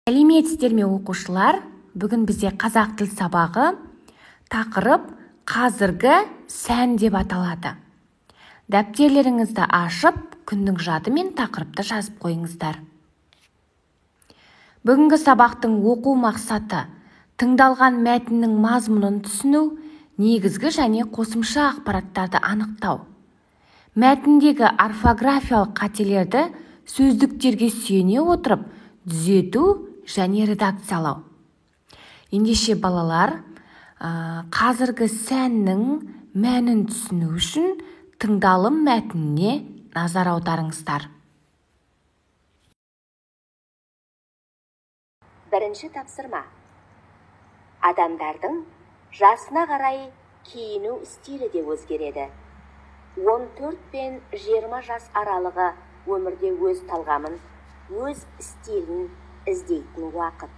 Сәлеметсіздер ме, оқушылар? Бүгін бізде қазақ тіл сабағы, тақырып қазіргі сән деп аталады. Дәптерлеріңізді ашып, күннің жады мен тақырыпты жазып қойыңыздар. Бүгінгі сабақтың оқу мақсаты тыңдалған мәтіннің мазмұнын түсіну, негізгі және қосымша ақпараттарды анықтау. Мәтіндегі орфографиялық қателерді сөздіктерге сүйене отырып, түзету және редакциялау. Ендеше, балалар, қазіргі сәннің мәнін түсіну үшін тыңдалым мәтініне назар аударыңыздар. Бірінші тапсырма. Адамдардың жасына қарай киіну стилі де өзгереді. 14 пен 20 жас аралығы өмірде өз талғамын, өз стилін іздейтін уақыт.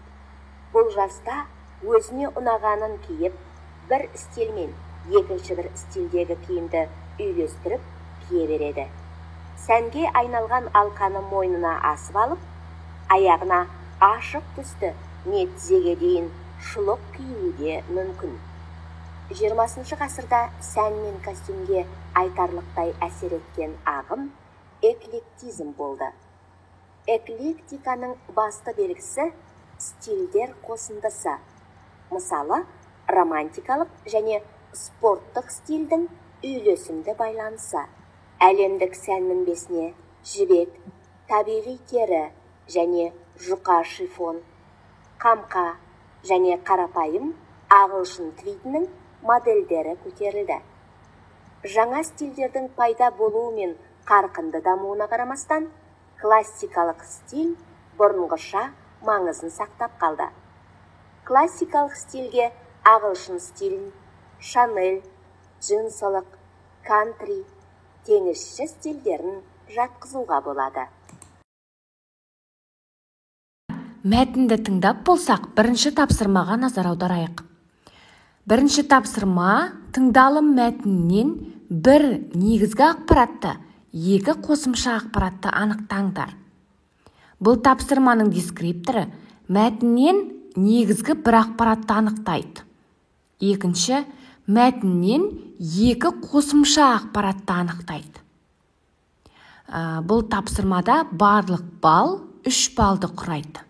Бұл жаста өзіне ұнағанын киіп, бір стильмен екінші бір стильдегі киімді үйлестіріп кие береді. Сәнге айналған алқаны мойнына асып алып, аяғына ашық түсті не тізеге дейін шұлық киюі де мүмкін. 20 ғасырда сән мен костюмге айтарлықтай әсер еткен ағым эклектизм болды. Эклектиканың басты белгісі стильдер қосындысы. Мысалы, романтикалық және спорттық стильдің үйлесімді байланысы. Әлемдік сән мінбесіне жібек, табиғи тері және жұқа шифон, қамқа және қарапайым ағылшын твидінің модельдері көтерілді. Жаңа стильдердің пайда болуы мен қарқынды дамуына қарамастан, классикалық стиль бұрынғыша маңызын сақтап қалды. Классикалық стильге ағылшын стилін, Шанель, джинсылық, кантри, теңізші стильдерін жатқызуға болады. Мәтінді тыңдап болсақ, бірінші тапсырмаға назар аударайық. Бірінші тапсырма тыңдалым мәтіннен бір негізгі ақпаратты, екі қосымша ақпаратты анықтаңдар. Бұл тапсырманың дескрипторы мәтіннен негізгі бір ақпаратты анықтайды. Екінші, мәтіннен екі қосымша ақпаратты анықтайды. Бұл тапсырмада барлық балл 3 баллды құрайды.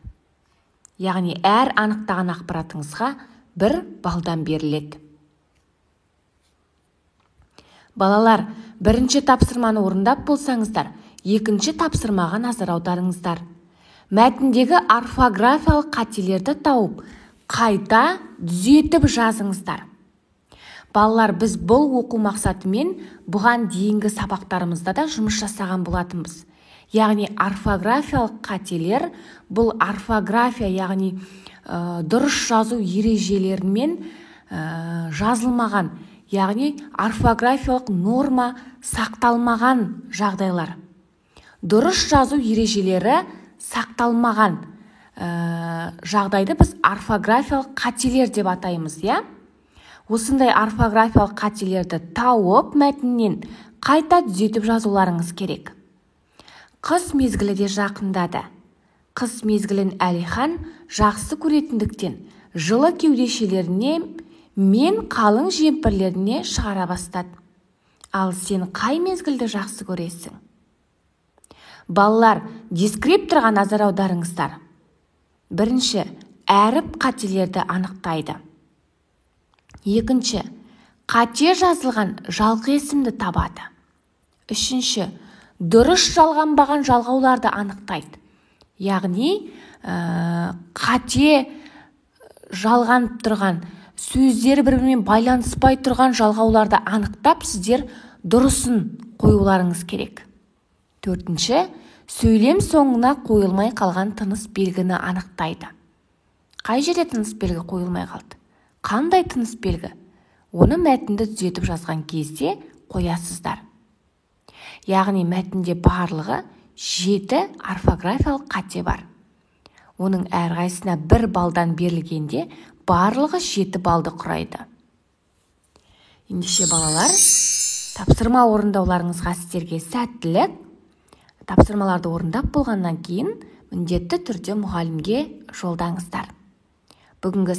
Яғни әр анықтаған ақпаратыңызға 1 балдан беріледі. Балалар, бірінші тапсырманы орындап болсаңыздар, екінші тапсырмаға назар аударыңыздар. Мәтіндегі орфографиялық қателерді тауып, қайта түзетіп жазыңыздар. Балалар, біз бұл оқу мақсатымен бұған дейінгі сабақтарымызда да жұмыс жасаған болатынбыз. Яғни орфографиялық қателер бұл орфография, яғни дұрыс жазу ережелерімен жазылмаған, яғни орфографиялық норма сақталмаған жағдайлар. Дұрыс жазу ережелері сақталмаған жағдайды біз орфографиялық қателер деп атаймыз, иә? Осындай орфографиялық қателерді тауып, мәтіннен қайта түзетіп жазуларыңыз керек. Қыс мезгілі де жақындады. Қыс мезгілін Әлихан жақсы көретіндіктен жылы кеудешелеріне мен қалың жемпірлеріне шығара бастады. Ал сен қай мезгілді жақсы көресің? Балалар, дескрипторға назар аударыңыздар. Бірінші, әріп қателерді анықтайды. Екінші, қате жазылған жалқы есімді табады. Үшінші, дұрыс жалғанбаған жалғауларды анықтайды. Яғни, қате жалғанып тұрған, сөздері бір-бірімен байланыспай тұрған жалғауларды анықтап, сіздер дұрысын қоюларыңыз керек. Төртінші, сөйлем соңына қойылмай қалған тыныс белгіні анықтайды. Қай жерде тыныс белгі қойылмай қалды? Қандай тыныс белгі? Оны мәтінді түзетіп жазған кезде қоясыздар. Яғни мәтінде барлығы 7 орфографиялық қате бар. Оның әрқайсысына 1 балдан берілгенде барлығы 7 балды құрайды. Ендеше балалар, тапсырма орындауларыңызға сіздерге сәттілік. Тапсырмаларды орындап болғаннан кейін Міндетті түрде мұғалімге жолдаңыздар. Бүгінгі